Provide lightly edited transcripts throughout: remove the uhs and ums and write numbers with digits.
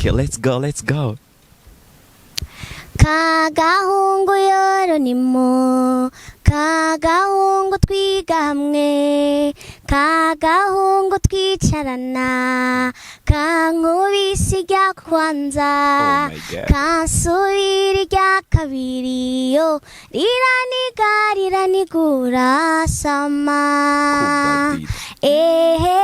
Okay, let's go, let's go. Kagahungu yoronimo, kagahungu twiga hamwe, kagahungu twicarana, kankubise irya kwanza, Oh my God. kansubira irya kabiri, yo riraniga riranigura sama. Kubadida. Ehe,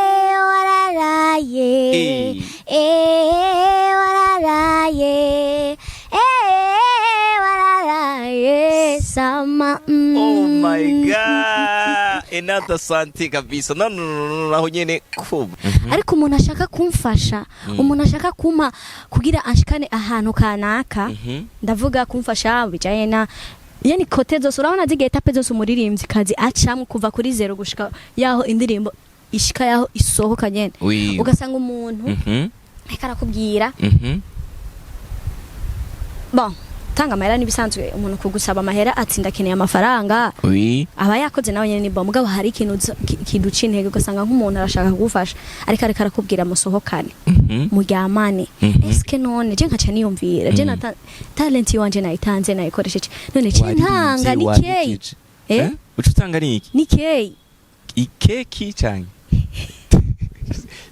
wararaye. Eh. Ehe, wararaye, ehe, wararaye sama. Oh my God, another santi kabisa. No, no, no, no, naho nyene kuba. Ariko umuntu ashaka kumfasha, umuntu ashaka kumpa kugira anshikane ahantu kanaka, ndavuga kumfasha bijanye na yani côté zose, urabona zigiye étapes zose umuririmbyi kazi acamwo kuva kuri zéro gushika yaho indirimbo ishika, yaho isohoka nyene, ugasanga umuntu ariko arakubwira, bon, tanga amahera n'ibisanzwe, umuntu kugusaba amahera ati ndakeneye amafaranga, aba yakoze nawe nyene ni bon, mugabo hari ikintu kiduca intege, ugasanga nk'umuntu arashaka kugufasha ariko arakubwira musohokane, muryamane. Eske none je nkaca niyumvira je na talent yiwanje nayitanze, nayikoresheje, none ce ntanga ni keyi? Eh? Uca utanga ni iki? Ni keyi. Ikeki canke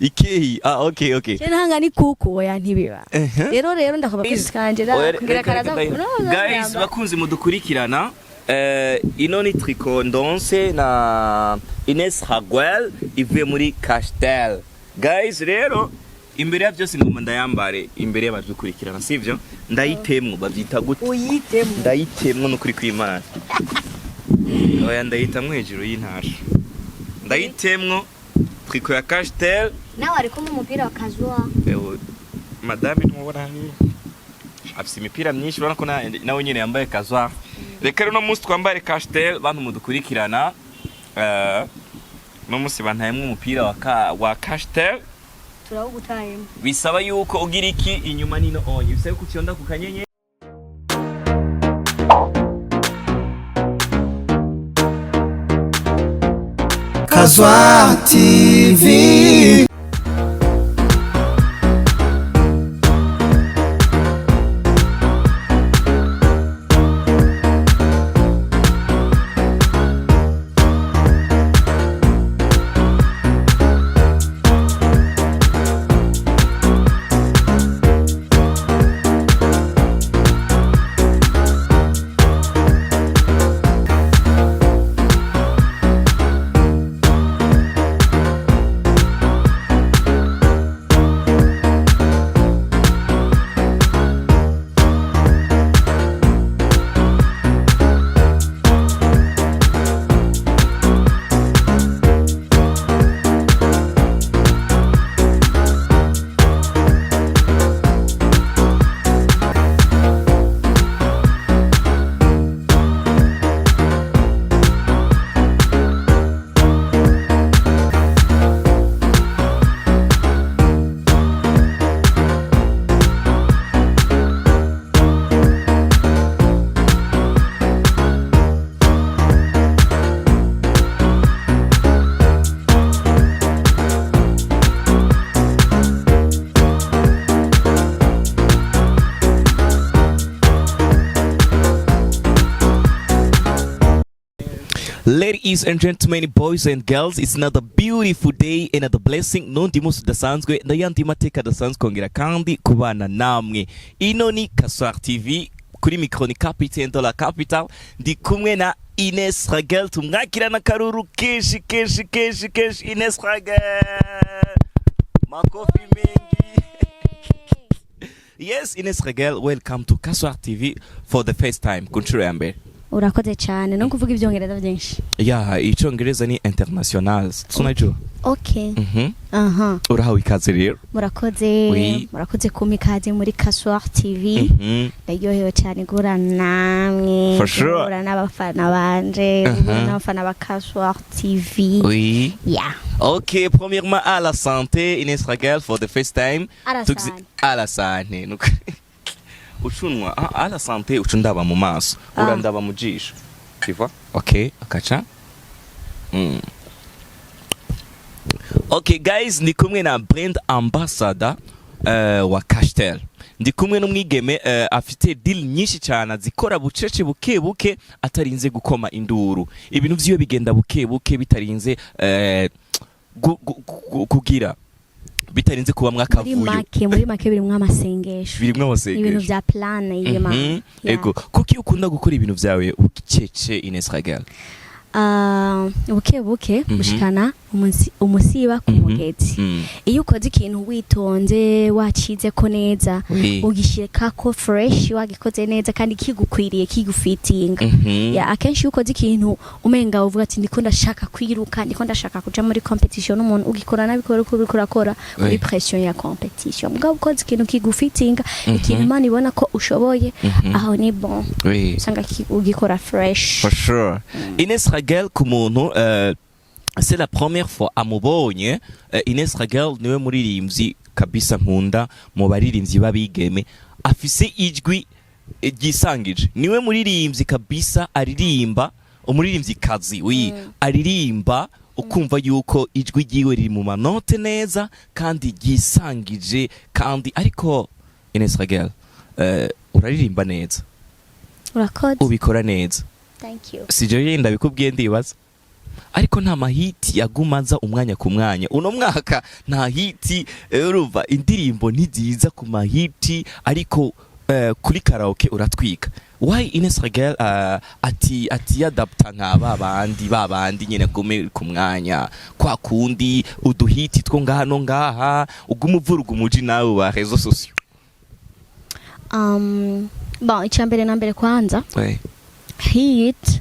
ikeyi? Ah, okay. Je ntanga ni kuku? Oya, ntibiba. Rero ndakuba kanje Oya, kugira reka, karaza. reka, guys, bakunzi mudukurikirana, ino ni tricot ndonse na Ines Raguel ivuye muri Castel. Guys, rero imbere ya byose ngomba ndayambare imbere y'abadukurikirana, sivyo? Ndayitemwo, bavyita gute? Uyitemo. Ndayitemwo n'ukuri kw'Imana. Oya, ndayitamwo hejuru y'intasho, ndayitemwo tricot ya Castel. Nawe ari kumwe umupira wa Kazwa. Ewe, madame ntubona hariya afise imipira myinshi, urabona ko nawe nyene yambaye kazwa. Reka rero uno munsi twambare Castel. Bantu mudukurikirana, uno munsi bantayemwo umupira wa Castel. Turawugutayemo. Bisaba yuko ugira iki inyuma nino onye, bisaba yuko ucyonda ku kanyenyeri. Kazwa TV. Ladies and gentlemen, boys and girls, it's another beautiful day, another blessing. N'undi munsi udasanzwe n'ayandi mateka adasanzwe kongera kandi kubana namwe. Ino ni Kaswar TV, kuri micro ni Capitaine de la Capital, ndi kumwe na Ines Ragel, tumwakirana karuru kenshi kenshi kenshi kenshi. Ines Ragel, makofi mengi. Yes, Ines Ragel, welcome to Kaswar TV for the first time, ku nshuro ya mbere. Urakoze cyane no kuvuga ibyongereza byinshi. Ya, icyongereza ni international, tunajua. Okay. Aha. Urahawe ikaze rero. Murakoze. Oui. Murakoze kumpa ikaze muri Kaswar TV. Ndaryohewe cyane guhura namwe, For sure. guhura n'abafana banje, guhura n'abafana ba Kaswar TV. Yeah. Ok, premièrement, à la santé, Ines Ragel, for the first time. À la santé. À la santé. Ucunwa, ah, à la santé, ucundaba mu maso. Ah. Urandaba mu jisho. Tu vois? Ok, akacha. Ok, guys, ndi kumwe na brand ambassador. wa Cashtel. Ndi kumwe n'umwigeme afite deal nyinshi cyane, azikora bucece, buke buke, atarinze gukoma induru. Ibintu vyiwe bigenda buke buke, bitarinze kugira bitarinze kuba Muri mwakavuyo. make, muri make birimwo amasengesho. Birimwo Ibintu amasengesho. vya plan y'Imana. Yeah. Ego, kuki ukunda gukora ibintu vyawe bucece, Ines Raguel? Ah, buke buke bushikana umusiba ku mugezi. Iyo ukoze ikintu witonze, wacize ko neza, ugishikako fresh, wagikoze neza kandi kigukwiriye, kigufitinga. Ya, akenshi iyo ukoze ikintu umenga uvuga ati ndiko ndashaka kwiruka, ndiko ndashaka kuja muri competition n'umuntu, ugikora nabi kubera ko uriko urakora kuri pression ya competition. Mugabo ukoze ikintu kigufitinga, ikintu Imana ibona ko ushoboye, aho ni bon. Usanga ugikora fresh. For sure. Ines Raguel, ku muntu c'est la première fois amubonye, Ines Raguel niwe muririmbyi kabisa nkunda mu baririmbyi b'abigeme afise ijwi ryisangije. Niwe muririmbyi kabisa aririmba, umuririmbyi kazi wi aririmba ukumva yuko ijwi ryiwe riri mu manote neza kandi ryisangije. Kandi ariko Ines Raguel, uraririmba neza. Urakoze. Ubikora neza. Thank you. Si je yenda bikubwiye, ndibaza, ariko nta mahiti yagumaza umwanya ku mwanya. Uno mwaka nta hiti, urumva indirimbo ntiziza ku mahiti, ariko kuri karaoke uratwika. Why Ines Raguel ati adapta nka babandi babandi nyene, gume ku mwanya kwa kundi uduhiti two ngaha no ngaha, uguma uvuruga umuji nawe wa réseaux sociaux? Bon, icya mbere na mbere kwanza, hit,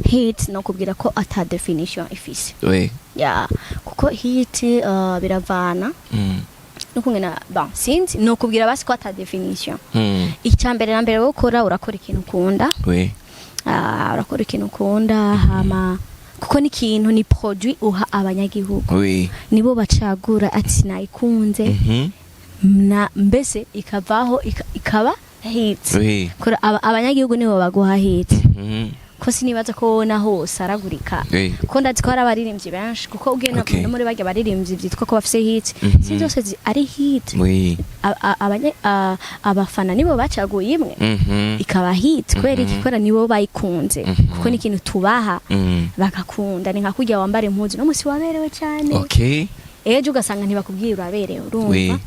hit no kubwira ko ata definition ifise. Ya, kuko hit biravana nukungena. Bon, sinzi, no kubwira basi ko ata definition. Icya mbere na mbere, wowe ukora, urakora ikintu ukunda. Urakora ikintu ukunda, hama kuko ni ikintu, ni produit uha abanyagihugu, nibo bacagura ati nayikunze, na mbese ikavaho ikaba hit. Kora abanyagihugu nibo baguha hit, ko sinibaza ko wowe naho usaragurika, ko ndazi ko hari abaririmbyi benshi, kuko ugenda no muri barya baririmbyi byitwa ko bafise hit, si zose ari hit. Abafana nibo bacaguye imwe ikaba hit. Kubera iki? Kubera nibo bayikunze, kuko ni ikintu tubaha bagakunda. Ni nka kurya wambara impuzu, no musi waberewe cyane, ejo ugasanga ntibakubwiye uraberewe. Urumva,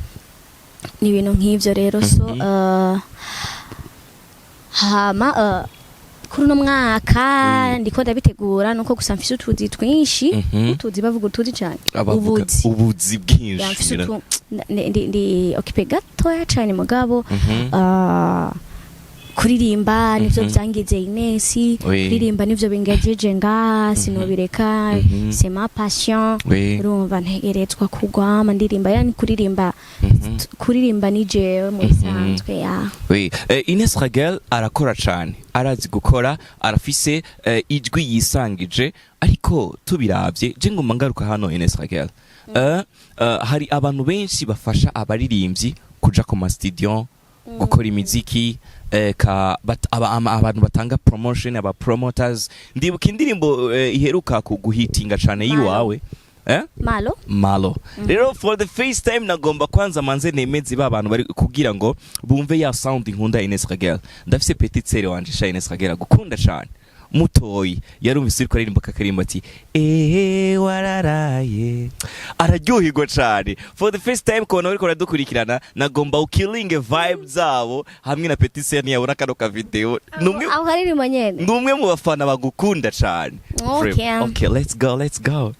ni ibintu nk'ivyo rero. So hama kuri uno mwaka ndiko ndabitegura, nuko gusa mfise utuzi twinshi. Utuzi, bavuga utuzi cyane. Abavuga Ubuzi. Ubuzi bwinshi. Ya, mfise utu ndi occupé gatoya cyane, mugabo kuririmba nivyo vyangize Ines. Kuririmba nivyo bingejeje nga sinobireka. C'est ma passion. Urumva, ntegerezwa kugwama ndirimba, yani kuririmba, kuririmba ni jewe mu bisanzwe, ya. Oui. Ines Raguel arakora cane, arazi gukora, arafise ijwi yisangije, ariko tubiravye, je ngomba ngaruka hano, Ines Raguel. Hari abantu benshi bafasha abaririmbyi kuja ku ma studio gukora imiziki, abantu batanga promotion, aba promoters. Ndibuka indirimbo iheruka kuguhitinga cane Malo. yiwawe, eh? Malo. Malo. Rero for the first time nagomba kwanza manze nemeze ba bantu bari kugira ngo bumve ya sound nkunda Ines Raguel. Ndafise petite sœur wanje sha Ines Raguel gukunda cane, mutoyi, yarumvise uriko aririmba kakarimba ati ehe wararaye, araryoherwa cane. For the first time kubona uriko uradukurikirana, nagomba ukilinge vibe zabo hamwe na petite sœur ntiyabona kano ka video. Numwe Aho karirimbo nyene. Ni umwe mu bafana bagukunda cane. Okay. Okay, let's go, let's go.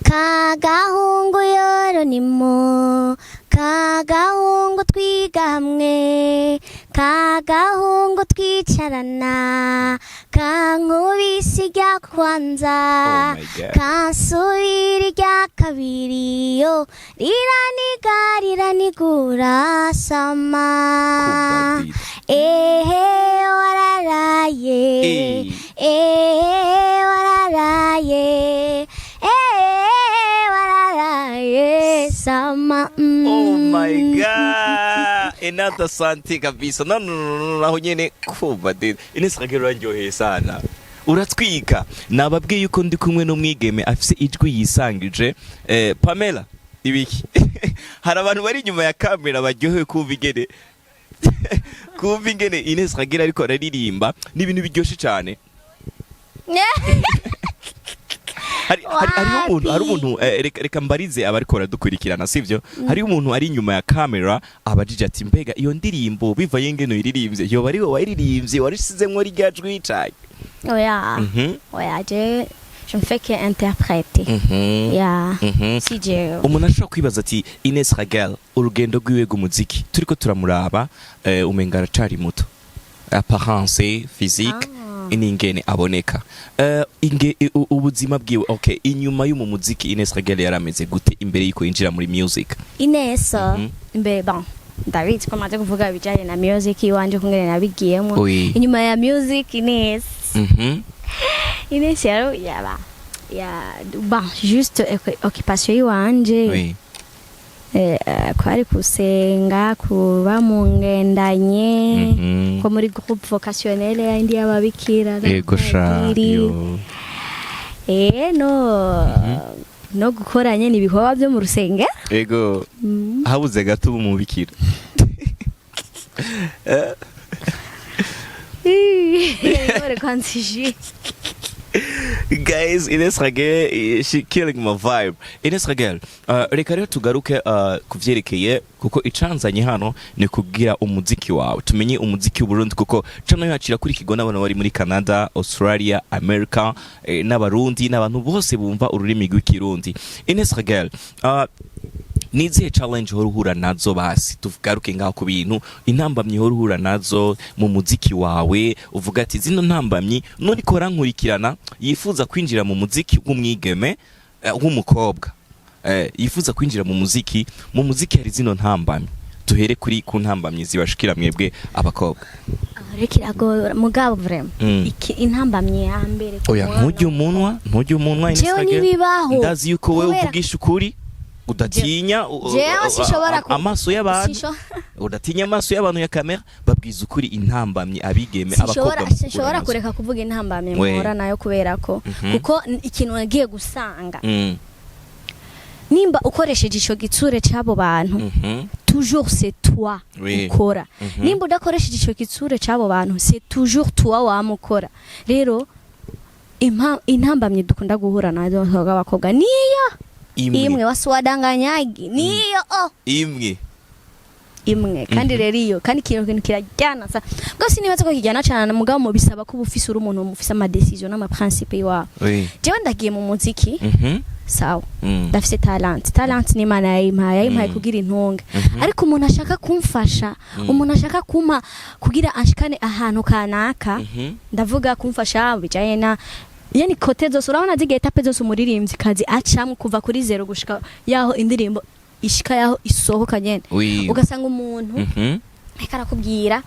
Kagahungu yoronimo, kagahungu twiga hamwe, kagahungu twicarana, kankubise irya kwanza, Oh my God. kansubira irya kabiri, yo riraniga riranigura sama. Kubadira. Ehe wararaye. Eh. Ehe wararaye, ehe wararaye sama. Oh my God! Enata sante kabisa. No, no, no, no, naho nyene kumva de. Ines Raguel, uraryoheye sana. Uratwika. Nababwiye yuko ndi kumwe n'umwigeme afise ijwi yisangije. Pamela. Ibiki? Hari abantu bari inyuma ya kamera baryohewe kumva ingene Ines Raguel ariko araririmba. Ni ibintu biryoshe cyane. Hariho umuntu, hari umuntu, reka mbarize abariko baradukurikirana, sivyo? Hariho umuntu ari inyuma ya kamera abajije ati: "Mbega iyo ndirimbo bivaye ingene uyiririmbye, yoba ari wowe wayiririmbye, warishizemwo rirya jwi cane?" Oya. Oya, je ne fais que interpréter. Ya. Si jewe. Umuntu ashobora kwibaza ati: "Ines Raguel, urugendo rwiwe rw'umuziki, turiko turamuraba, umenga aracari muto, apparence physique n'ingene aboneka, ubuzima bwiwe, okay, inyuma y'umu muziki Ines Raguel yarameze gute imbere yuko yinjira muri music?" Ines imbere, bon, ndabizi ko maze kuvuga ibijanye na music iwanje kungene nabigiyemo. Inyuma ya music, Ines Ines yaro yaba ya, bon, juste occupation iwanje kwari kusenga, kuba mu ngendanye, ko muri groupe vocationnel yindi y'ababikira Ego sha. n'abapadiri. Yo. No gukora nyene ibikorwa byo mu rusengero. Ego, habuze gato ubu mubikira. Ore kwanzije. Guys, Ines Raguel, she killing my vibe. Ines Raguel, reka rero tugaruke kuvyerekeye, kuko icanzanye hano ni kugira umuziki wawe tumenye umuziki w'Uburundi, kuko cano yacu irakurikirwa n'abantu bari muri Canada, Australia, America, n'Abarundi n'abantu bose bumva ururimi rw'Ikirundi. Ines Raguel, nizihe challenge uhora uhura nazo? Basi tugaruke ngaho ku bintu, intambamyi uhora uhura nazo mu muziki wawe, uvuga ati: "Zino ntambamyi nuriko nkurikirana yifuza kwinjira mu muziki w'umwigeme, w'umukobwa, yifuza kwinjira mu muziki hari zino ntambamyi." Duhere kuri ku ntambamyi zibashikira mwebwe abakobwa. Reka, iragora mugabo vraiment. Iki intambamyi ya mbere ku Oya, mwana. ntujye umunwa, ntujye umunwa, Ines Jewe Raguel. ntibibaho. Ndazi yuko wewe uvugisha ukuri, udatinya Jewe sinshobora amaso y'abantu. Udatinya amaso y'abantu ya kamera, babwiza ukuri intambamyi abigeme, abakobwa muhura Sinshobora nazo. kureka kuvuga intambamyi We. mpura nayo, kubera ko kuko ikintu nagiye gusanga, nimba ukoresheje ico gitsure c'abo bantu, toujours c'est toi ukora. Nimba udakoresheje ico gitsure c'abo bantu, c'est toujours toi wamukora. Rero intambamyi dukunda guhura nazo abakobwa niyo Imwe. Imwe, wasiwadanganyagi, niyo oh. Imwe. Imwe kandi. Rero iyo kandi ikintu kirajyana sa bwo sinibaza ko kijyana cyane, mugabo mu bisaba ko uba ufise, uri umuntu ufise ama décision n'ama principe iwawe. Jewe ndagiye mu muziki, sawa, ndafise talent. Talent ni Imana yayimpaye kugira intunge. Ariko umuntu ashaka kumfasha, umuntu ashaka kumpa kugira anshikane ahantu kanaka, ndavuga kumfasha bijanye na yani côté zose, urabona zigiye étapes zose umuririmbyi kazi acamwe kuva kuri zéro gushika yaho indirimbo ishika, yaho isohoka nyene, ugasanga umuntu ariko arakubwira,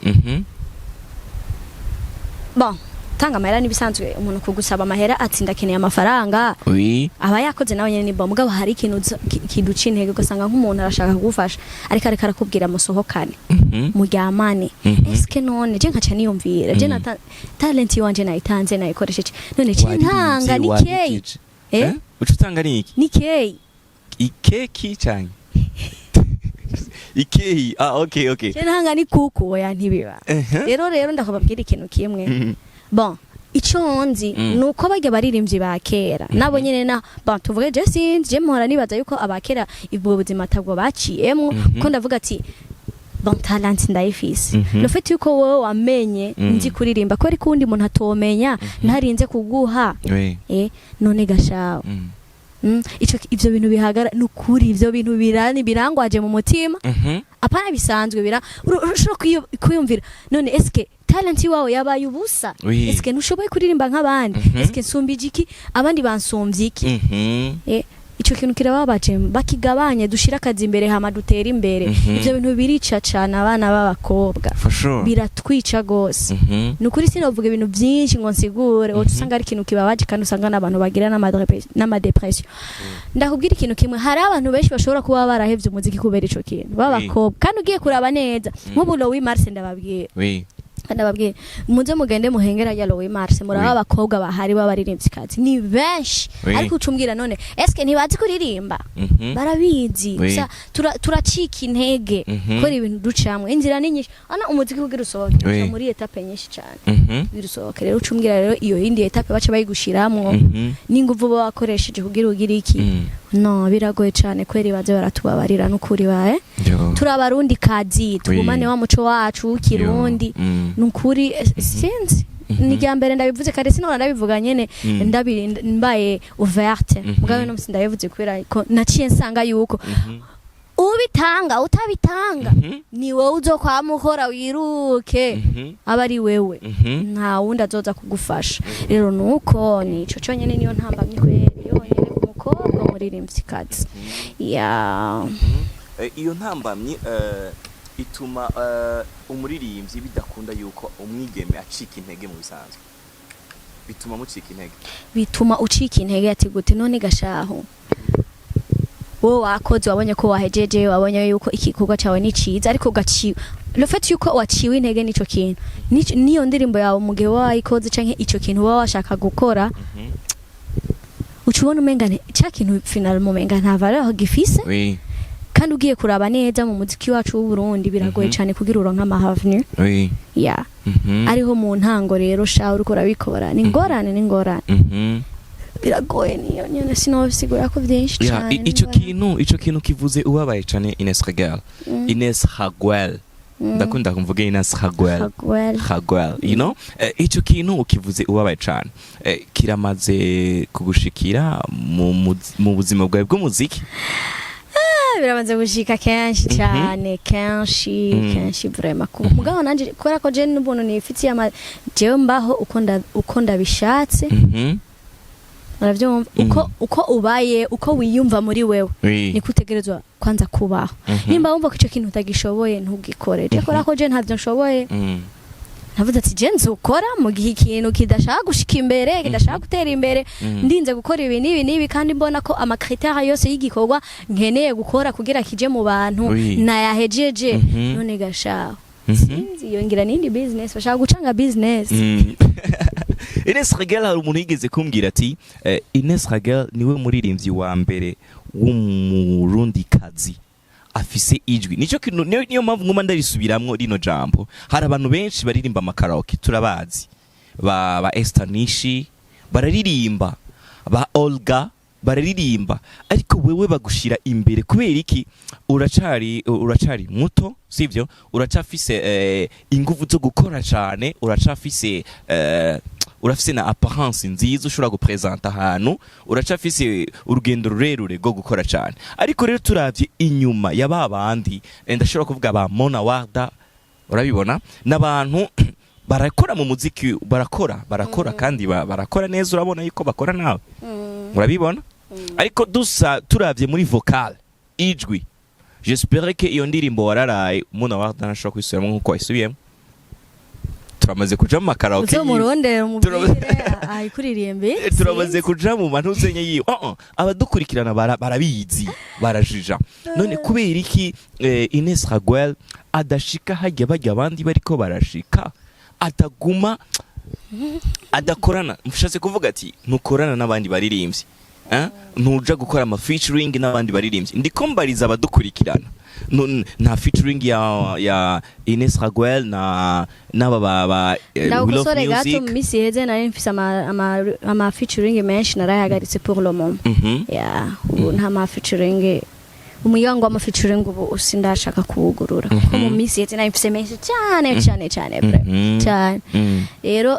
bon, tanga amahera. N'ibisanzwe umuntu kugusaba amahera ati: "Ndakeneye amafaranga." Aba yakoze nawe nyene, ni bon, mugabo hari ikintu kiduca intege, ugasanga nk'umuntu arashaka kugufasha ariko arakubwira musohokane, muryamane. Eske none je nkaca niyumvira je na talent iwanje nayitanze, nayikoresheje, none ce ntanga ni keyi? Waririmbye. Eh? Eh? Uca utanga ni iki? Ni keyi. Ikeki canke ikeyi? Ah, okay. Je ntanga ni kuku? Oya, ntibiba. Rero ndakubabwira ikintu kimwe. Bon, ico nzi nuko barya baririmbyi ba kera nabo nyene na bon, tuvuge, je sinzi, je mpora nibaza yuko abakera ubwo buzima atabwo baciyemwo, ko ndavuga ati: "Bon, talent ndayifise." Le fait yuko wowe wamenye nzi kuririmba, ko ariko uwundi muntu atomenya ntarinze kuguha. None gashawe, ico ivyo bintu bihagara nukuri, ivyo bintu birani birangwaje mu mutima. Apana bisanzwe, bira ushobora kwiyumvira: none eske talent iwawe yabaye ubusa? Eske ntushoboye kuririmba nk'abandi? Eske nsumbije iki? Abandi bansumvye iki? Ico kintu kirababaje. Bakigabanye, dushire akazi imbere hama dutere imbere. Ivyo bintu birica cane abana b'abakobwa. For sure. Biratwica gose. Ni ukuri, sinovuga ibintu byinshi ngo nsigure, wowe usanga ari ikintu kibabaje, kandi usanga n'abantu bagira n'ama dépression. Ndakubwira ikintu kimwe: hari abantu benshi bashobora kuba barahevye umuziki kubera ico kintu, b'abakobwa. Kandi ugiye kuraba neza, nk'ubu Louis Mars, ndababwira, Ndababwiye, muze mugende muhengera ya Louis Mars, muraba abakobwa bahari b'abaririmvyikazi ni benshi. Ariko ucumbwira none, eske ntibazi kuririmba? Barabizi. Gusa turacika intege kubera ibintu ducamwe. Inzira ni nyinshi ana umuziki kugira usohoke, uca muri étape nyinshi cyane kugira usohoke. Rero ucumbwira rero iyo yindi étape baca bayigushiramwo n'inguvu baba bakoresheje kugira ugire iki. No biragoye cyane kweri, baze baratubabarira n'ukuri bae. Yo. Turi Abarundi kazi, tugumane wa muco wacu w'Ikirundi. Nukuri sinzi, ni irya mbere ndabivuze kare, sinora ndabivuga nyene ndabi mbaye ouverte. Mugabo no ndabivuze kubera ko naciye nsanga yuko ubitanga utabitanga ni wowe uzokwama ukora wiruke, aba ari wewe, nta wundi azoza kugufasha. Rero nuko nico conyene niyo ntambamyi kweri yonyene ku mukobwa muririmvyikazi ya. Iyo ntambamyi ituma umuririmbyi bidakunda yuko umwigeme acika intege. Mu bisanzwe bituma mucika intege. Bituma ucika intege ati gute none gashaho, wowe wakoze, wabonye ko wahejeje, wabonye yuko igikorwa cyawe ni ciza, ariko ugaciwe le fait yuko waciwe intege nico kintu. Niyo ndirimbo yawe mu gihe wayikoze canke ico kintu uba washaka gukora, uca ubona umenga ca kintu finalement umenga nta valeur gifise. Kandi ugiye kuraba neza mu muziki wacu w'u Burundi, biragoye cyane kugira uronke ama revenus. Ya, ariho mu ntango rero sha uriko urabikora ni ingorane, ni ingorane. Biragoye, niyo nyene sinobisigura ko byinshi Ya, cane. ico kintu, ico kintu kivuze ubabaye cane, Ines Raguel. Ines Raguel. Ndakunda kumvuga Ines Raguel. Raguel. Raguel, you know? Ico kintu ukivuze ubabaye cane. Kiramaze kugushikira mu buzima bwawe bw'umuziki? Biramaze gushika kenshi cyane, kenshi, kenshi vraiment. Mugabo nanje kubera ko je n'ubuntu nifitiye ama jewe mbaho uko ndabishatse. Uravyumva, uko ubaye, uko wiyumva muri wewe, niko utegerezwa kwanza kubaho. Nimba wumva ko ico kintu utagishoboye, ntugikore. Je kubera ko je ntavyo nshoboye, navuze ati je nzukora mu gihe ikintu kidashaka gushika imbere, kidashaka gutera imbere, ndinze gukora ibi n'ibi n'ibi, kandi mbona ko ama critères yose y'igikorwa nkeneye gukora kugira kije mu bantu nayahejeje. None gashaho, sinzi, yongera n'indi business, bashaka gucanga business. Ines Raguel, hari umuntu yigeze kumbwira ati Ines Raguel niwe muririmbyi wa mbere w'Umurundikazi afise ijwi. Nico kintu, niyo mpamvu nguma ndarisubiramwo rino jambo. Hari abantu benshi baririmba ama karaoke, turabazi, ba Esther Nishi bararirimba, ba Olga bararirimba, ariko wewe bagushira imbere kubera iki? Uracari muto, sivyo? Uracafise inguvu zo gukora cane, uracafise urafise na apparence nziza ushobora gupresenta ahantu, uracafise urugendo rurerure rwo gukora cane. Ariko rero turavye inyuma ya ba bandi, ndashobora kuvuga ba Mona Warda, urabibona n'abantu barakora mu muziki, barakora kandi barakora neza, urabona yuko bakora nawe, urabibona. Ariko dusa turavye muri vocal, ijwi, j'espère que iyo ndirimbo wararaye Mona Warda ntashobora kwisubiramo nkuko wayisubiyemo. Turamaze kuja mu ma karaoke uzo murondera umubwire ayikuririmbe. Turamaze kuja mu mantuzenye yiwe. Abadukurikirana barabizi, barajija. None kubera iki Ines Raguel adashika hajya bajya abandi bariko barashika, ataguma adakorana? Mshatse kuvuga ati ntukorana n'abandi baririmbyi, eh? Ntuja gukora ama featuring n'abandi baririmbyi? Ndiko mbariza abadukurikirana. Nta featuring ya Ines Raguel na n'aba ba We Love Ndagukosore gato. Music. Mu minsi iheze nari mfise ama featuring menshi, narayahagaritse pour le moment. Ya, ubu nta ma featuring, umuryango w'ama featuring ubu sindashaka kuwugurura, kuko mu minsi iheze nari mfise menshi cyane cyane cyane, vraiment, cyane. Rero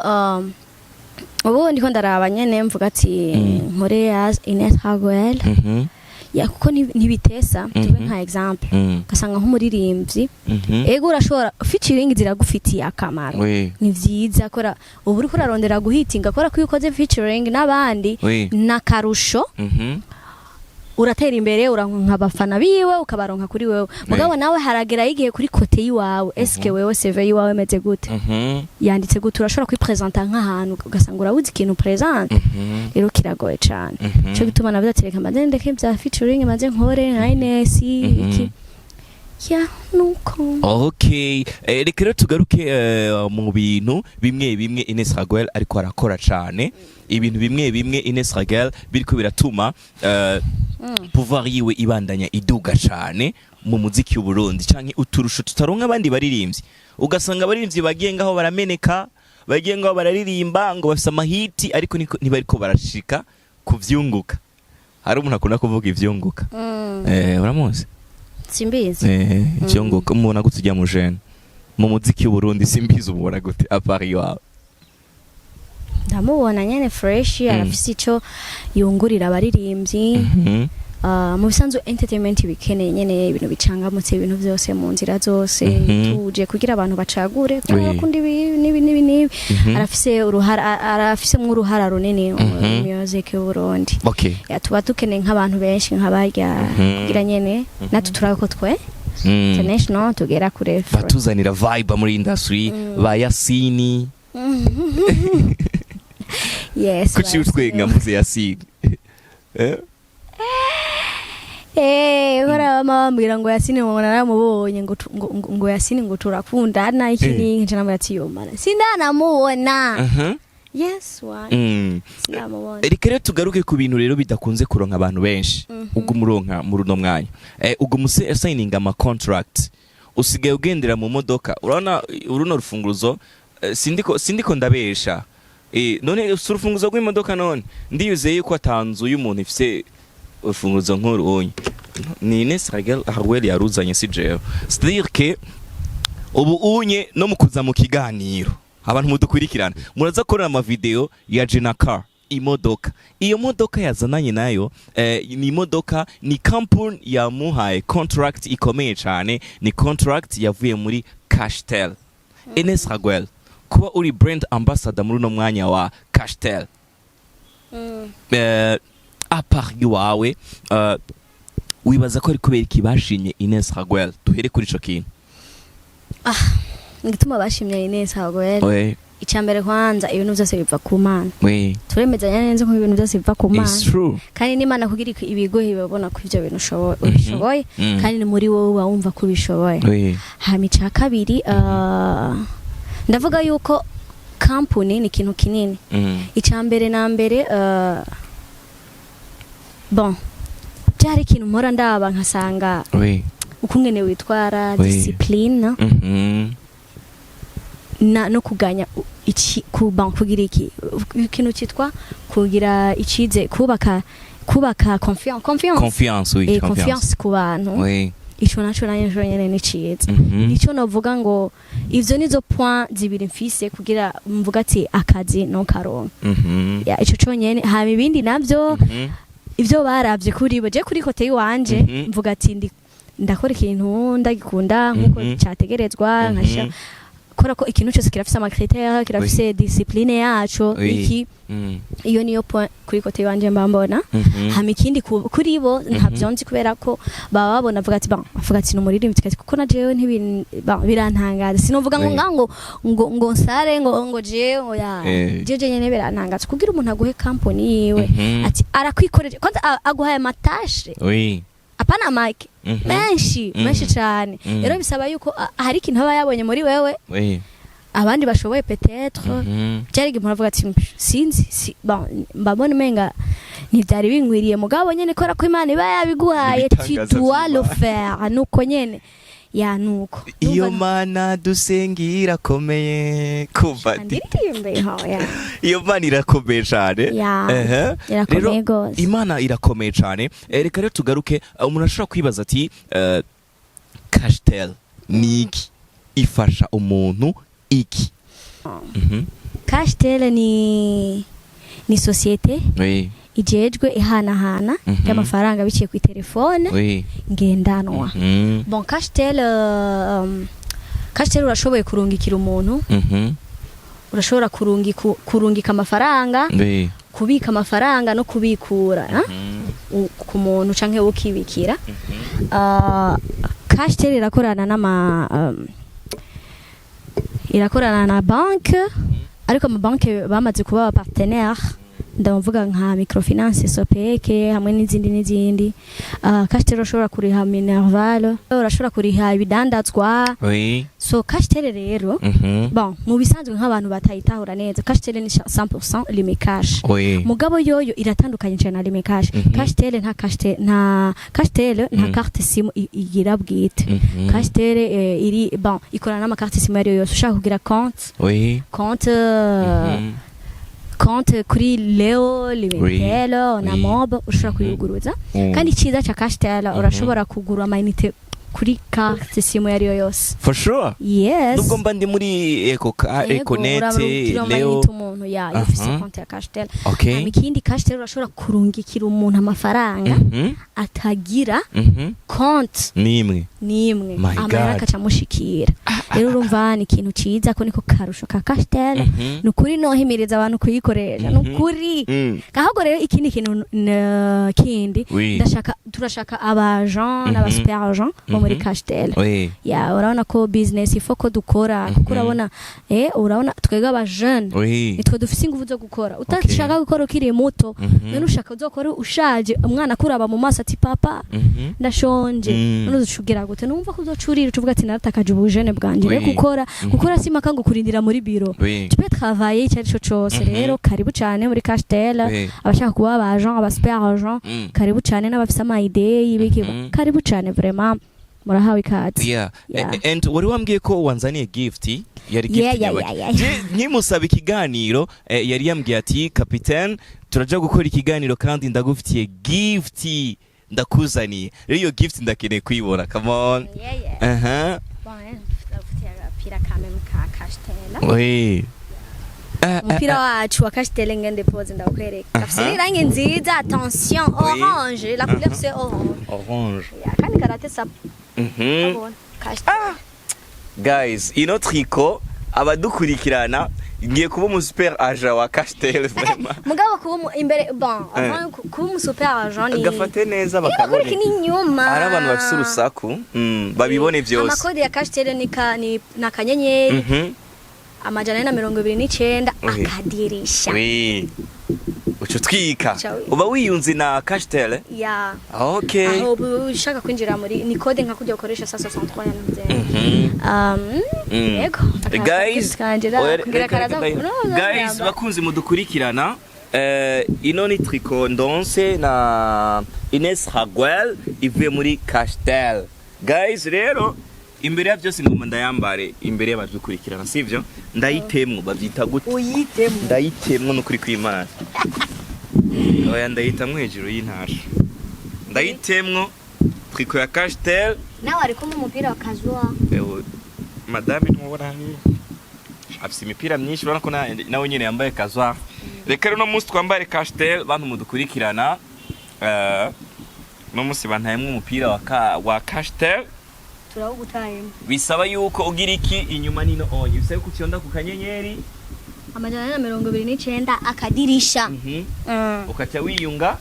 ubu ndiko ndaraba nyene mvuga ati nkore ya Ines Raguel. Ya, kuko ntibitesa tube nka exemple, ugasanga nk'umuririmbyi, ego urashobora, featuring ziragufitiye akamaro, ni vyiza kora ubu uriko urarondera guhitinga, kora ko iyo ukoze featuring n'abandi n'akarusho, uratera imbere, uranka abafana biwe, ukabaronka kuri wewe. Mugabo nawe haragerayo igihe kuri côté yiwawe, eske wewe CV yiwawe imeze gute, yanditse gute? Urashobora kwipresenta nk'ahantu ugasanga urabuze ikintu presente. Rero kiragoye cane. Cyo gituma navuze ati reka mbanze ndeke bya featuring, maze nkore nka Ines iki. Ya, nuko. Okay, reka rero tugaruke mu bintu bimwe bimwe Ines Raguel ariko arakora cane, ibintu bimwe bimwe Ines Raguel biriko biratuma pouvoir yiwe ibandanya iduga cane mu muziki w'u Burundi, canke uturusho tutaronka abandi baririmbyi. Ugasanga abaririmbyi bagiye ngaho barameneka, bagiye ngaho bararirimba ngo bafise amahiti, ariko ntibariko barashika kuvyunguka. Hari umuntu akunda kuvuga ivyunguka. Uramuzi? Simbizi. Ivyunguka mubona gute ujya mu jeune mu muziki w'u Burundi? Simbizi, umubona gute à part iwawe? Ndamubona nyene fresh, arafise ico yungurira abaririmbyi. Mu bisanzwe entertainment bikeneye nyene ibintu bicangamutse, ibintu byose mu nzira zose, tuje kugira abantu bacagure ko bakunda ibi n'ibi n'ibi n'ibi. Arafise uruhara, arafisemwo uruhara runini mu music y'u Burundi. Ya, tuba dukeneye nk'abantu benshi nkabarya kugira nyene natwe turabe ko twe international tugera kure. Batuzanira vibe muri industry, ba Yasini. Yes. Kuki utwenga mvuze Yasini? Hora bama bambwira ngo Yasini ngo naramubonye, ngo Yasini ngo turakundana iki n'iki, nca namubwira ati: "Yo mana, sindanamubona." Yes, why? Sinamubona. Reka rero tugaruke ku bintu rero bidakunze kuronka abantu benshi. Ubwo umuronka muri uno mwanya, ubwo muse signing ama contract, usigaye ugendera mu modoka. Urabona uruno rufunguruzo, sindiko ndabesha. None si urufunguzo rw'imodoka? None ndiyuzeye yuko atanzu y'umuntu ifise urufunguruzo nk'uru unye. Ni Ines Raguel yaruzanye, si jewe. C'est-à-dire que ubu unye no mu kuza mu kiganiro, abantu mudukurikirana muraza kubona amavideo ya Jena Car, imodoka. Iyo modoka yazananye nayo, ni imodoka, ni company yamuhaye contract ikomeye cyane, ni contract yavuye muri Cashtel. Ines Raguel, kuba uri brand ambassador muri uno mwanya wa Cashtel, à part iwawe, wibaza ko ari kubera iki bashimye Ines Raguel? Duhere kuri ico kintu. Igituma bashimye Ines Raguel, icya mbere kwanza, ibintu byose biva ku Mana. Turemezanya neza ko ibintu byose biva ku Mana. It's true. Kandi n'Imana kugira ibiguhe ibabona ko ibyo bintu ubishoboye, kandi ni muri wowe uba wumva ko ubishoboye. Hama icya kabiri, ndavuga yuko kampuni ni ikintu kinini. Icya mbere na mbere, bon, byari ikintu mpora ndaba nkasanga ukungene witwara, discipline na no kuganya iki kuba kugira iki ikintu cyitwa kugira ikize, kubaka confiance. Confiance, oui. Confiance. Confiance ku bantu. Ico naco nanje nyene ni ciza. Nico novuga ngo ivyo nizo point zibiri mfise kugira mvuga ati akazi no karonka. Ya, ico conyene. Hama ibindi navyo, ivyo baravye kuri bo, je kuri côté yiwanje, mvuga ati ndakora ikintu ndagikunda nkuko cyategerezwa, nkasha kora ko ikintu cyose kirafise ama critères, kirafise discipline yaco. Iki iyo niyo point kuri côté yiwanje mba mbona. Hama ikindi kuri bo ntabyo nzi, kubera ko baba babona, avuga ati, bon, avuga ati ni umuririmbyi, kuko na jewe bon, birantangaza. Sinovuga ngo nga ngo nsare ngo jewe ya jeje nyene birantangaza kugira umuntu aguhe company yiwe, ati arakwikorera kwanza, aguhaye ama tâches, apana mike, menshi, menshi cyane. Rero bisaba yuko hari ikintu aba yabonye muri wewe abandi bashoboye peut-être. Byari igihe umuntu avuga ati: "Sinzi bon, mbabona umenga ntibyari binkwiriye," mugabo nyene kora ko Imana iba yabiguhaye, tu Ibitangaza dois le vy'Imana. faire. Nuko nyene ya, nuko. Iyo Numva mana dusenga irakomeye kuva ndirimbe ho ya. Iyo mana irakomeye cyane. Ya, Ehe. irakomeye Rero, gose. Imana irakomeye cyane. Reka rero tugaruke, umuntu ashobora kwibaza ati: Cashtel ni iki? Ifasha umuntu iki? Cashtel ni société ijejwe ihanahana ry'amafaranga biciye ku telefone ngendanwa. Bon, Cashtel, Cashtel urashoboye kurungikira umuntu, urashobora kurungika amafaranga, kubika amafaranga no kubikura, ah? Ku muntu canke ukibikira. Cashtel irakorana n'ama irakorana na banke, ariko ama banke bamaze kuba aba partenaire. Ndavuga nka microfinance, Sopeke, hamwe n'izindi n'izindi. Cashtel urashobora kuriha minerval, urashobora kuriha ibidandazwa. So Cashtel rero, bon, mu bisanzwe nk'abantu batayitahura neza, Cashtel ni 100% Lumicash. Mugabo yoyo iratandukanye cyane na Lumicash. Cashtel nta Cashtel, nta Cashtel, nta carte SIM igira bwite. Cashtel iri, bon, ikorana n'ama carte SIM ariyo yose ushaka kugira compte, compte compte kuri Leo, Lumitel na Mob, ushobora kuyuguruza. Kandi icyiza ca Cashtel, urashobora kugura ama unité kuri carte SIM iyo ariyo yose. For sure? Yes. Nubwo mba ndi muri Eco, Econet, urarungikira Leo? ama unité umuntu ya iyo ufise compte ya Cashtel. Hama ikindi, Cashtel urashobora kurungikira umuntu amafaranga atagira compte nimwe. Nimwe. My Amahera God. akaca amushikira. Rero urumva ni ikintu ciza, ko niko karusho ka Cashtel. Ni ukuri nohimiriza abantu kuyikoresha, ni ukuri. Ahubwo rero ikindi kintu kindi, ndashaka, turashaka aba agent n'aba super agent bo muri Cashtel. Ya, urabona ko business ifo ko dukora, kuko urabona, urabona twebwe aba jeune nitwe dufise ingufu zo gukora. Utashaka gukora ukiri muto, none ushaka uzokora ushaje, umwana akuraba mu maso ati: "Papa, ndashonje." None uzucugira gute? Numva ko uzocurira, ucuvuga ati: "Naratakaje ubujene bwanje." Rero gukora, gukora si maka ngo kurindira muri biro. Tu peux travailler icyo ari cyo cose. Rero karibu cyane muri Cashtel. Abashaka kuba aba agent, aba super agent, karibu cyane, n'abafise ama idée y'ibiki, karibu cyane, vraiment murahawe ikaze. Yeah. And wari wambwiye ko wanzaniye gift, yari gift nyabaki? Yeah. Je nkimusaba ikiganiro, yari yambwiye ati: "Capitaine, turaja gukora ikiganiro kandi ndagufitiye gift, ndakuzaniye." Rero iyo gift ndakeneye kuyibona, come on. Yeah. Aha. Bon, ndagufitiye agapira kamwe ka Cashtel. Umupira wacu wa Cashtel, ngende pose ndakwereka. Gafise irangi nziza, attention, orange, la couleur c'est orange. Orange. Yeah, kandi karate sa. Cashtel. Guys, ino tricot, abadukurikirana, ngiye kuba umu super agent wa Cashtel vraiment. Mugabo kuba imbere, bon, avant kuba umu super agent ni Gafate neza bakwereka bakabone. n'inyuma. Hari abantu bafise urusaku, babibone vyose. Amakode ya Cashtel ni ka ni akanyenyeri 429 akadirisha. Oui. Uca utwika. Uca Uba wiyunze na Cashtel. Ya. Aho uba ushaka kwinjira muri ni code nka kujya ukoresha sa 63 ya nze. Yego. Guys, kanje oya, kugira reka, karaza. reka, guys, bakunzi mudukurikirana, ino ni tricot ndonse na Ines Raguel ivuye muri Cashtel. Guys, rero imbere ya byose ngomba ndayambare imbere y'abadukurikirana, sivyo? Ndayitemwo, bavyita gute? Uyitemo. Ndayitemwo n'ukuri kw'Imana. Oya, ndayitamwo hejuru y'intasha, ndayitemwo tricot ya Cashtel. Nawe ari kumwe umupira wa Kazwa. Ewe, madame ntubona hariya afise imipira myinshi, urabona ko nawe nyene yambaye Kazwa. Reka rero uno munsi twambare Cashtel. Bantu mudukurikirana, uno munsi bantayemwo umupira wa Cashtel. Turawugutayemo. Bisaba yuko ugira iki inyuma nino onye, bisaba yuko ucyonda ku kanyenyeri 429 akadirisha. Ukaca wiyunga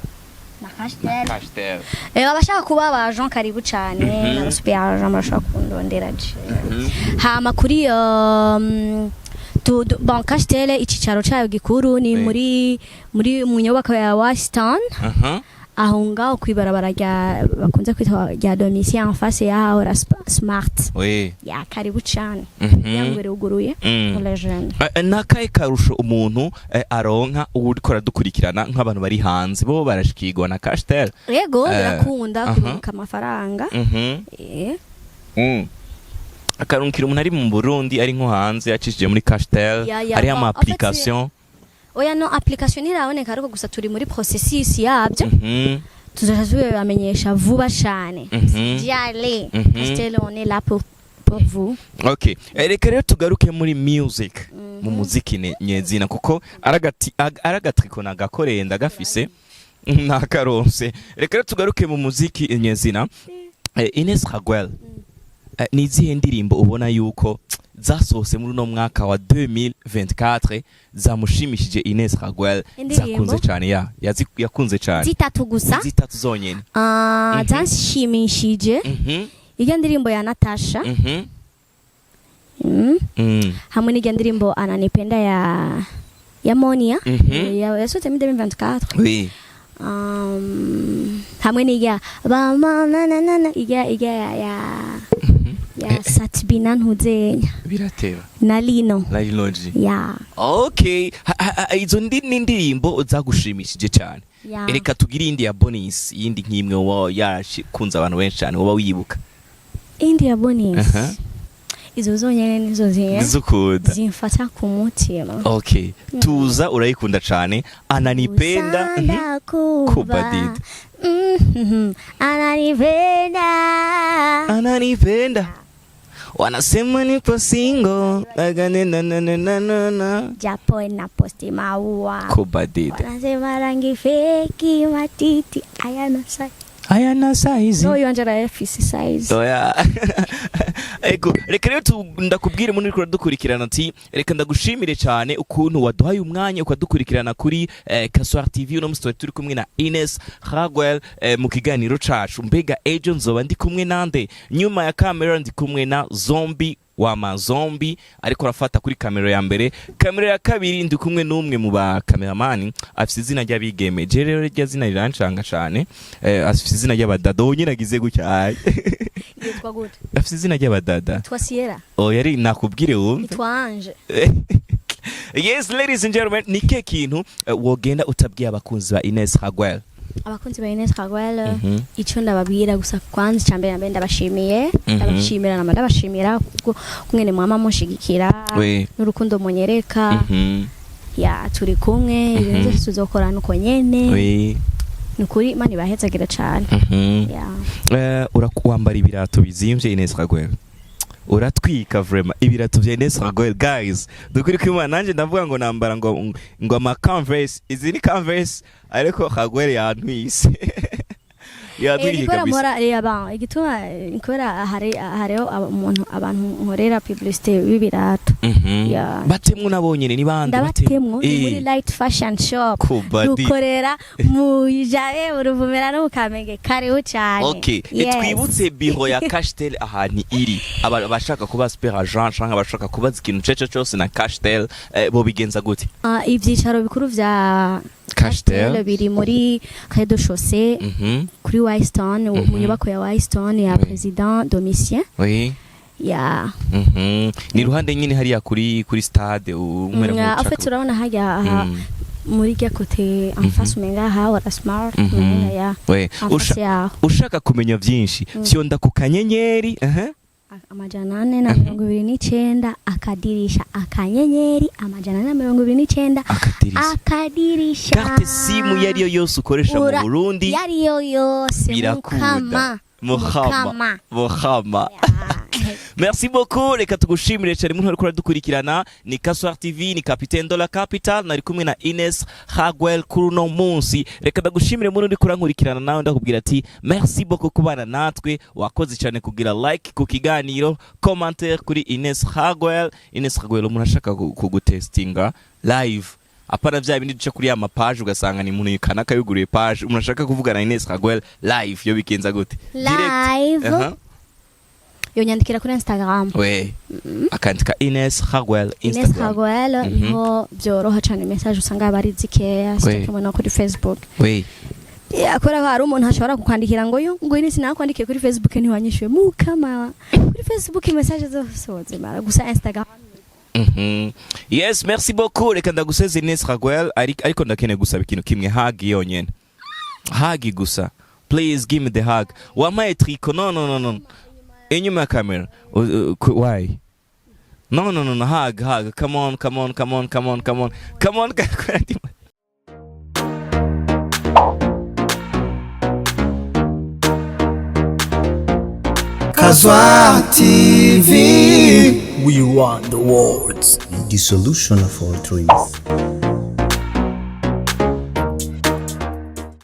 Na Cashtel. Cashtel. Abashaka kuba aba agent, karibu cyane. N'aba super agent barashobora kundondera je. Hama kuri bon, Cashtel icicaro cayo gikuru ni muri mu nyubako ya Washington, aho ngaho kwibarabara rya bakunze kwita rya Domitien, en face ya Smart. Ya, karibu cyane. Yangu iruguruye pour les jeunes. Nakahe karusho umuntu aronka uriko aradukurikirana, nk'abantu bari hanze bo barashikirwa na Cashtel? Yego, birakunda kubika amafaranga. Akarunkira umuntu ari mu Burundi, ari nko hanze, acishije muri Cashtel? Ya, Hariho bon, ama en fait, application? Oya, no application ntiraboneka, ariko gusa turi muri processus yabyo. Tuzaja tubibamenyesha vuba cyane. Jale. Cashtel, on est là pour vous. Okay. Reka rero tugaruke muri music, mu muziki nyezina, kuko aragatriko nagakoreye ndagafise nakaronse. Reka rero tugaruke mu muziki nyezina. Ines Raguel, ni izihe ndirimbo ubona yuko zasohotse muri uno mwaka wa 2024 zamushimishije Ines Raguel? Indirimbo? Zakunze cyane, ya yakunze cyane. Zitatu gusa. Zitatu zonyene. Ah, zanshimishije, irya ndirimbo ya Natasha, hamwe n'irya ndirimbo Ananipenda ya Ya Monia. Yasohotse muri 2024. Hamwe n'irya bama na na na na, irya ya Satbina Ntuzenya. Birateba. Na Lino. Na Linoji. Ya. Okay. Izo ndi n'indirimbo zagushimishije cyane. Ya. Reka tugire iyindi ya bonus, iyindi nk'imwe woba yarakunze abantu benshi cyane, woba wibuka. Indi ya bonus? Aha. Izo zonyene nizo Nizukunda. zimfata ku mutima. Okay, tuza urayikunda cyane, ananipenda. Ndakuba. Kubadidi. Ananipenda. Ananipenda, wanasema nipo single. Agane na na na na na na. Japo na posti maua. Kubadidi. Wanasema rangi feki, matiti ayana size. Ayana size. No, yanje arayafise size. Oya. Ego, reka rero ndakubwire umuntu uriko uradukurikirana ati reka ndagushimire cyane ukuntu waduhaye umwanya ukadukurikirana kuri Kaswar TV. Uno musi twari turi kumwe na Ines Raguel mu kiganiro cacu. Mbega ejo nzoba ndi kumwe nande? Nyuma ya kamera ndi kumwe na Zombie wa mazombi, ariko arafata kuri kamera ya mbere. Kamera ya kabiri ndi kumwe n'umwe mu ba kameramani afise izina ry'abigeme. Je rero rya zina rirancanga cane. Afise izina ry'abadada, uwo nyine agize gutya. Ai. Yitwa gute? Afise izina ry'abadada. Yitwa Sierra. Oh, yari nakubwire wumve. Yitwa Ange. Yes, ladies and gentlemen, ni kihe kintu wogenda utabwiye abakunzi ba Ines Raguel? Abakunzi ba Ines Raguel, icyo ndababwira gusa, kwanza icya mbere na mbere ndabashimiye. Ndabashimira nama ndabashimira kuko kumwene mwama munshigikira n'urukundo munyereka. Ya, turi kumwe, ibintu byose tuzokorana uko nyene. Ni ukuri Imana ibahezagira cane. Ya. Wambara ibirato bizimvye. Ines Raguel uratwika vraiment. Ibirato vya Ines Raguel, guys, dukuri ko Imana nanje ndavuga ngo nambara ngo ama Converse, izi ni Converse, ariko Raguel yantwise, yantwike Ni kubera kabisa. mpora reba igituma, ni kubera hari hariho umuntu, abantu nkorera publicité b'ibirato. Ya. Batemwo nabonyene ni bande? Ndabatemwo, ni muri Light Fashion Shop. Kubadi. Dukorera mu Ijabe, mu Ruvumera no mu Kamenge. Karibu cyane. Okay. Yes. Twibutse biro ya Cashtel ahantu iri. Abashaka kuba super agent canke abashaka kubaza ikintu ceco cyose na Cashtel, bo bigenza gute? Ah, ibyicaro bikuru vya Cashtel biri muri rez-de-chaussée kuri Wystone, mu nyubako ya Wystone ya President Domitien. Ya. Ni ruhande nyine hariya kuri stade umera. En fait, urabona hajya aha muri rya côté en face, umenga ha Smart, umenga ya We en face yaho. Ushaka kumenya vyinshi, fyonda ku kanyenyeri 429 akadirisha, akanyenyeri 429 akadirisha. Akadirisha. Carte SIM iyo ariyo yose ukoresha mu Burundi yariyo yose. Birakunda. Mukama. Muhama. Muhama. Ya. Merci beaucoup, reka tugushimire cyane muntu ariko uradukurikirana. Ni Kaswar TV, ni Capitaine de la Capital, nari kumwe na Ines Raguel kuri uno munsi. Reka ndagushimire muntu uri kurankurikirana, nawe ndakubwira ati merci beaucoup kubana natwe. Wakoze cyane kugira like ku kiganiro, commentaire kuri Ines Raguel. Ines Raguel, umuntu ashaka kugutestinga live, apana vya bindi duca kuri ya mapage ugasanga ni umuntu kanaka yuguriye page, umuntu ashaka kuvugana na Ines Raguel live yo bigenza gute? Live. Aha. Yonyandikira kuri Instagram. We akandika Ines Raguel. Ines Instagram. Raguel. Niho byoroha cyane, message usanga aba ari zikeya, sicyo no kuri Facebook. Ya, kubera ko hari umuntu ashobora kukwandikira ngo yo ngo Ines nakwandikiye kuri Facebook ntiwanyishuye, mukama kuri Facebook message zose wozimara, gusa Instagram. Yes, merci beaucoup. Reka ndaguseze Ines Raguel, ariko ndakeneye gusaba ikintu kimwe, hug yonyene. Hug gusa. Please give me the hug. Wampaye triko. No, no, no, no. Inyuma ya camera. Why? No, no, no, no. Hug, hug. Come on, come on, come on, come on, come on. Come on. Kazwa TV. We run the world. The solution of all trees.